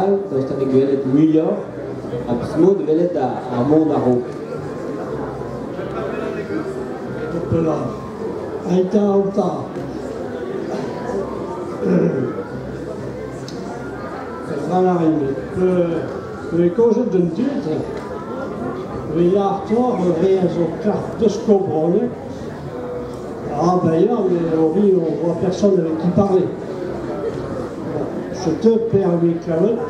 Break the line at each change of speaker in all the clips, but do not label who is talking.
Daoust ha vez gwelet muioc'h ha peseurt mod welet ar mont a-raok?
Hopla, Aita aota. Petra 'lârin-me? Pe komzet d'un dud, ve lâr deoc'h re a zo kar deus bronneg. Ah ben ya, mais on voit personne avec qui parler. Setu per klevet,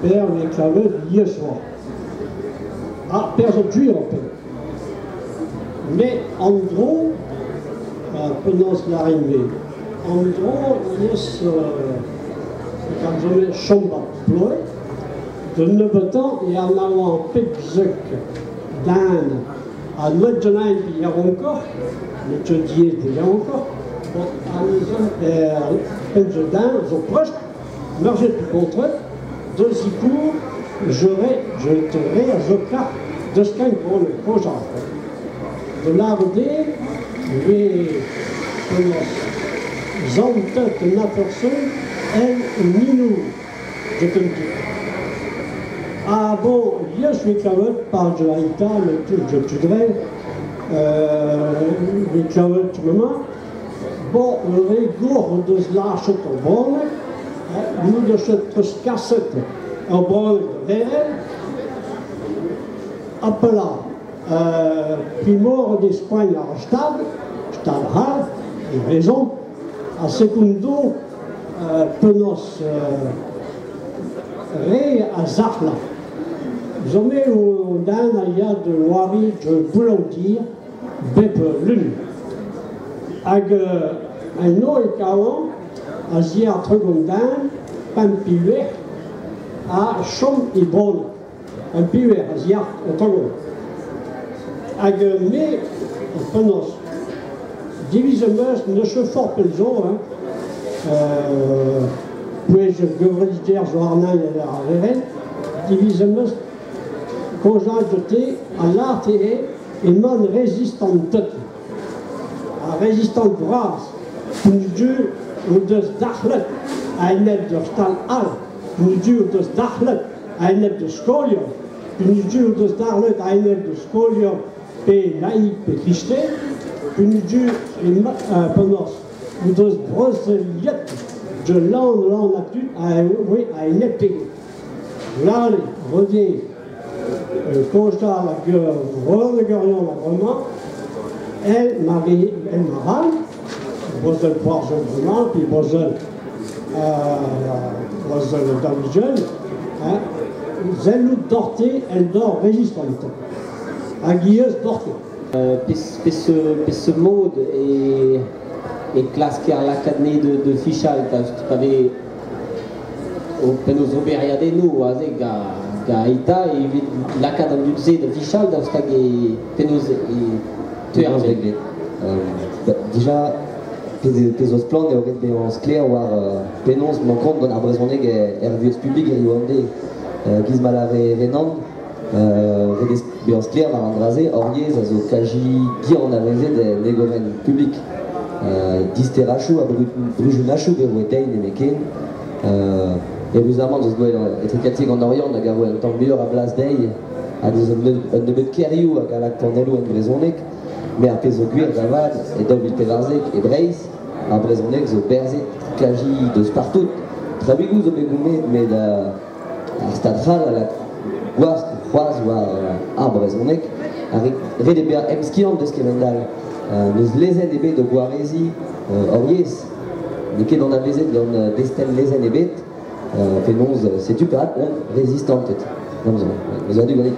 per klevet lies oa. Ah, per zo gwir en Mais en gros, penaos 'lârin-me, en dro yes gant zo me chom ba Ploe, de nebeutañ e anavan pebzek den ha neut den pi yaouankoc'h, met ket diaes de yaouankoc'h, bon, anezhañ pemzek den zo prest, meurzet pi baotred, deus sikour, je je te re a zo kar deus kein bronneg, kozh De lâret eo ve penaos zantet un afer-se en minour get un tu. Ah bon, yes ve klevet par de Aïta, met je tudre, ve klevet maman, bon, re gour deus lâchet ur bronneg, nou deus ket treuzkaset ur bronneg da verel, hopla, primor de Spagn ar Stad, Stad c'hall, e raison, ha secundo penaos re a zac'hla. Zo me o den a ya de loari de boulaoudir bep lun. Hag un no e kavan a zi ar tregon den, pemp piwer, a chom e bronneg. Un piwer a zi ar tregon. Hag me, penaos, diviz am eus n'eus ket forzh pell zo, hein, pouez gevrediter zo arnañ ar verenn, diviz am eus kozhañ te ha lâret eo emañ rezistanted. Ar rezistant bras, du o deus dac'hlet a-enep d'ur stal all, du o deus dac'hlet a-enep d'ur skolioù, du o deus dac'hlet a-enep d'ur skolioù pe laïk pe kristen, du penaos o deus brezeliet de lan lan a tud a enep te. Lâret, rede, kozhal hag vreudegerion ar bremañ, el ma el ma ran, brezel poarzh bremañ, pe brezel brezel daou hein, sellout doc'hte el dor rezistant. Hag ivez doc'hte.
Peseurt mod e klasker lakaat ne de fichal, daoust pa vez o penaos oberiadennoù aze ga Aïta evit lakaat an dud-se da fichal, daoust hag e penaos e teuer
Penaos
bet.
vez graet. Bah, déjà, pezh zo splann eo ret bezañ sklaer war penaos emañ kont gant ar brezhoneg er vuhez publik e an deiz. Giz ma lâre Renan, ret bezañ sklaer war an dra-se, hor yezh a zo kaji dir anavezet en egorenn publik. Disterachoù ha brujunachou bet roet dezhi nemetken. Eüruzamant eus gwell etre gant Oriant hag a vo un tamm muioc'h a blas dezhi ha deus un nebeud kêrioù hag a lak panelloù en brezhoneg, met ar pezh zo gwir da vat e 2014 e Breizh, ar brezhoneg zo berzet kaji deus partout. Trabigoù zo bet gounezet met ar stad c'hall a lak gwask c'hoazh war ar brezhoneg ha ret eo bezañ emskiant deus kement-all. N'eus lezenn ebet o gwareziñ hor yezh. N'eo ket anavezet gant destenn lezenn ebet, penaos setu perak on rezistanted. Gant zo, eus a du ganit.